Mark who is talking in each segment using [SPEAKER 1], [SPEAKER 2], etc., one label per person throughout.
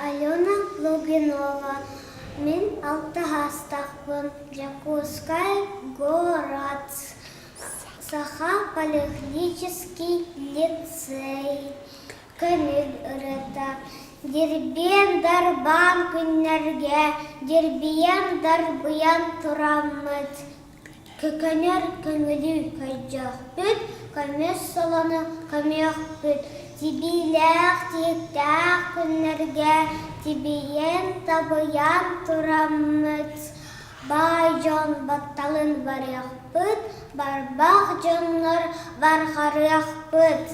[SPEAKER 1] Алена Лугинова Мин алтыһаастахпын Дьокуускай город Саха политехнический лицей Көҥүл ырыата Дирбиэн дарбаан күннэргэ Дирбийэн дарбыйан тураммыт Көкөнөр көҥүлү көрдөхпүт, көмүс солону көмүөхпүт, тибиилээх тииктээх күннэргэ тибийэн-табыйан тураммыт, баай дьон батталын барыахпыт, барбах дьоннор барҕарыахпыт.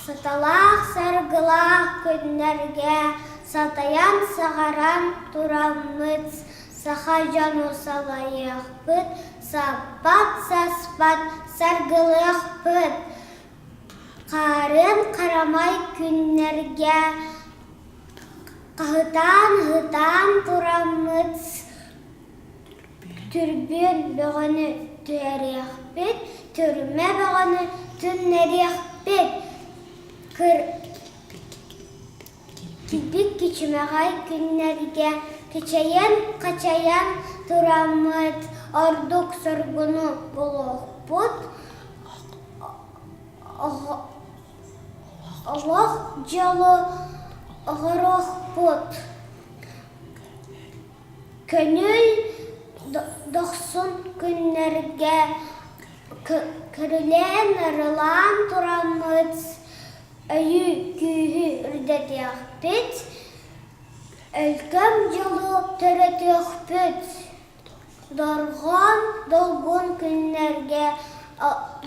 [SPEAKER 1] Саталаах-саргылаах күннэргэ сатайан-саҕаран тураммыт, саха дьону салайыахпыт, саппат-саспат саргылыахпыт. Хаарыан харамай күннэргэ хаһытаан-ыһытаан тураммыт, түрбүөн бөҕөнү түһэриэхпит, түрмэ бөҕөнү түннэриэхпит. Килбик күчүмэҕэй күннэргэ кичэйэн-хачайан тураммыт ордук соргуну булуохпут, олох дьолу оҥоруохпут. Көҥүл дохсун күннэргэ көрүлээн-нарылаан тураммыт өйү күүһү үрдэтиэхпит, өлкөм дьолу төрөтүөхпүт. Дорҕоон долгун күннэргэ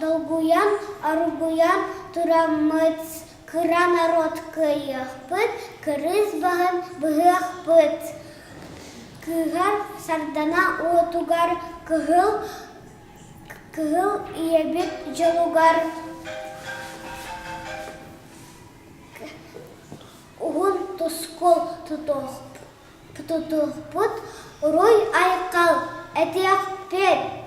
[SPEAKER 1] долгуйан оргуйан тураммыт кыра норуот кыайыахпыт, кырыыс баһын быһыахпыт. Кыыһар сардана уотугар кыһыл Кыһыл ийэбит дьолугар уһун тускул тутуохпут, уруй-айхал этиэхпит!